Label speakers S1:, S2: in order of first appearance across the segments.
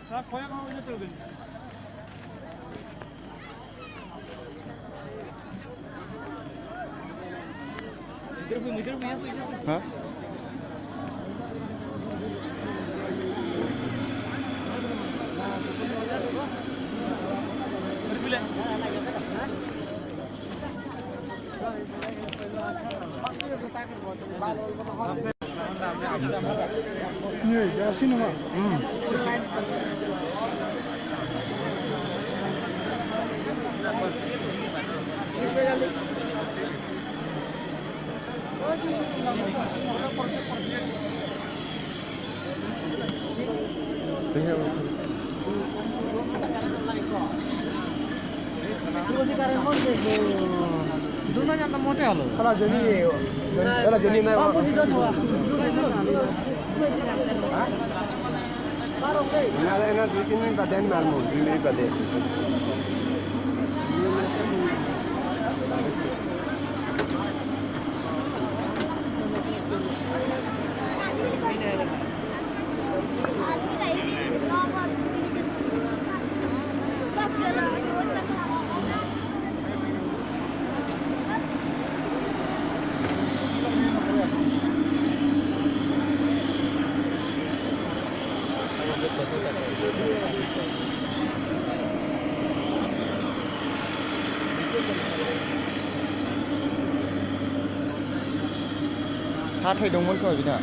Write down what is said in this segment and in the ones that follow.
S1: Hah?
S2: Iya, sini mah.
S1: Duna nyanta mote halo.
S2: Kalau jadi na. Enak 2-3 menit badan marmo, 2 menit badan.
S1: Hathai dongmon ko bina.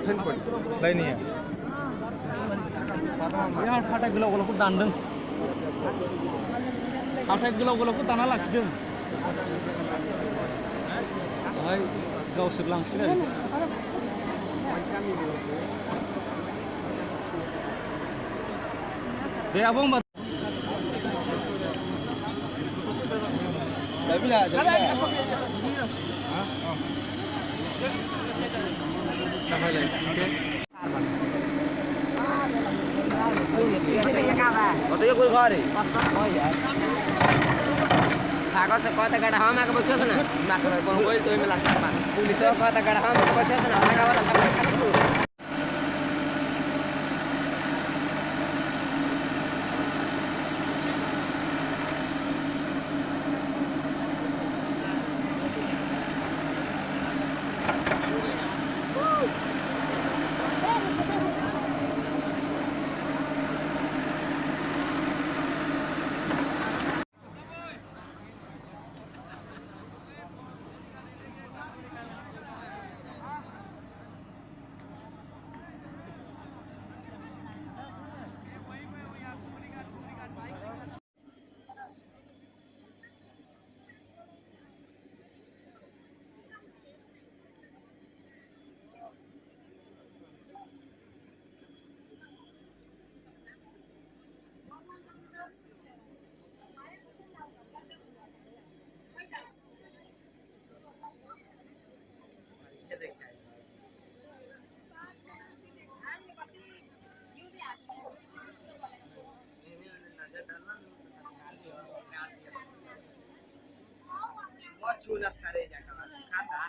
S2: Handphone.
S1: Lain ni ya.
S3: Ya hathai goलाव को दानदों हाथाय गोलाव को दाना लाखिदों ओमफ्राय गावसोर लांसिगोन दे आब' होमबा
S2: Jabila.
S4: Otoy koi khare. Thaga se kota gada hama ka bachcho na. Na ko koi toy me laksa ma. Police ka kota gada hama ka bachcho na. Thaga wala thaga khatu. Chula sare ja kala khata